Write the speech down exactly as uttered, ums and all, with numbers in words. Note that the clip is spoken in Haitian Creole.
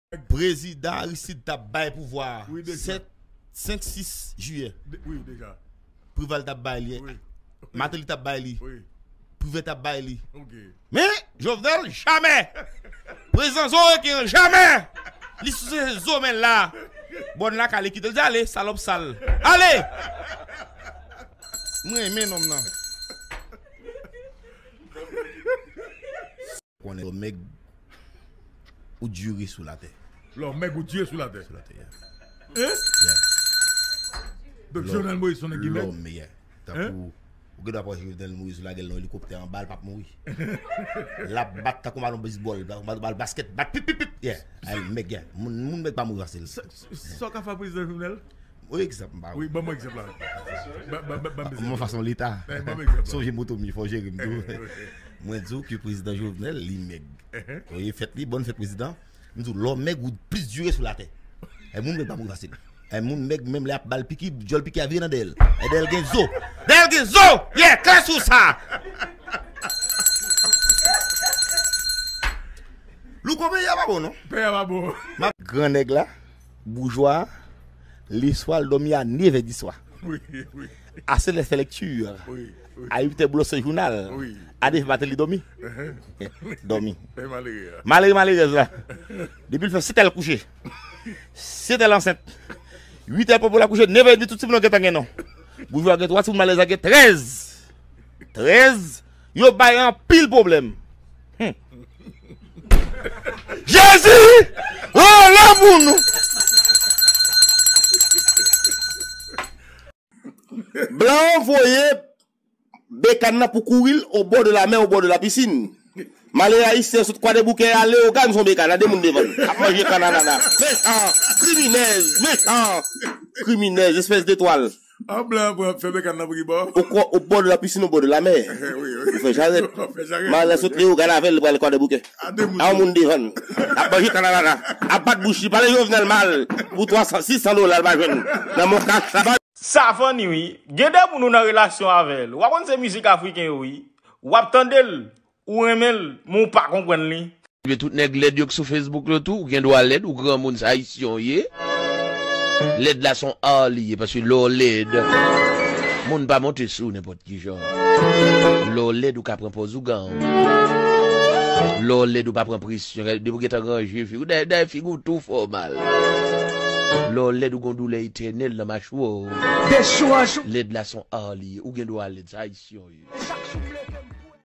Prezidan Aristide t ap bay pouvwa a. Wi, deja. Sèt, senk, sis jiyè. De- wi, deja. Preval t ap bay li. Wi. Martelly t ap bay li. Wi. Privè t ap bay li. Ok. Men, Jovenel, jamè! Prezidan zo rekin an, jamè! Li sou se zo men la. Bòn la kale kite l di ale, salòp sal. Ale! Mwen renmen nonm nan. Konnen lè w mèg, ou dire sou latè. Lè w mèg, ou dire sou latè. Sou latè, yeah. Hein? Yeah. Donk, Jovenel Moïse, se yon nèg ki mèg? Lè w mèg, yeah. Tankou, ou gen dwa pran Jovenel Moïse, ou lage l nan elikoptè anba, l p ap mouri. L ap bat tankou balon bezbòl, balon, balon baskèt, bat pip, pip, pip. Yeah. Ay, mèg, yeah. Moun, moun mèg pa mouri fasil. Sa, sa w ka fè prezidan Jovenel? Yon egzanp, m pa wè. Wi, ban mwen egzanp la. Ban, ban, ban, ban m egzanp. Mwen fason leta. Eh, ban m egzanp la. Sonje moto m ye, fò w jere m tou. Mwen di w ke prezidan Jovenel, li mèg. Wi, fèt li, bòn fèt prezidan. M di w, lè w mèg, ou plis dire sou latè. E moun mèg pa mouri fasil. E moun mèg, menm lè y ap ba l piki, dyòl piki a vire nan dèyè l. E dèyè l gen zo. Dèyè l gen zo! Yeah, klè sou sa! Louko, peyi a pa bon, non? Peyi a pa bon. Gran nèg la, boujwa, leswa, l dòmi a nevè di swa. Wi, wi. A sèt è fè lekti. Wi, wi. A uit è bwose jounal. Wi. A nèf è maten li dòmi. Dòmi. E malere a. Malere, malerèz la. Depi l fè sèt è l kouche. Sèt è l ansent. Uit è popo l ap kouche, nèf è edmi tout timoun yo gentan gen non. Boujwa gen twa timoun, malerèz la gen trèz. Trèz. Yo bay anpil pwoblèm. Hmm. Jezi! Oh, lanmou nou! Blan an voye bekàn nan pou kouri l au bord de la mer, au bord de la piscine. Malere ayisyen sot Kwadèboukè a Leyogàn sou yon bekàn, a de moun devan l. Ap manje kannanana. Mechan, kriminèz, mechan, kriminèz, espès de twal. An blan an pran fè bekàn nan pou ki bò? Au, co- au bord de la piscine, au bord de la mer. Wi, wi. Ou fè jarèt. Ou fè jarèt. Malere sot Leyogàn avè l, li pral Kwadèboukè. A de moun. A yon moun devan l. Ap manje kannanana. Ap bat bouch li, pale Jovenel mal. Pou twa san, sis san dola, l pa jwenn. Nan mon kach, la ba Sa funny wi. Gen de moun ou nan relasyon avè l. W a konn se mizik afriken yo wi. W ap tande l, ou renmen l, men w pa konprann li. Men tout nèg lèd yo k sou Facebook yo tou, ou gen dwa lèd, ou granmoun, se ayisyen w ye. Lèd la se yon art li ye, paske lè w lèd, moun pa monte sou w nenpòt ki jan. Lè w lèd, ou ka pran pòz ougan. Lè w lèd, ou pa pran presyon. Depi w gentan ranje figi w, dayè, dayè figi w tou fè w mal. Lè w lèd, ou gon doulè etènèl nan machwè w. Lèd la se yon art li ye. Ou gen dwa lèd, se ayisyen w ye.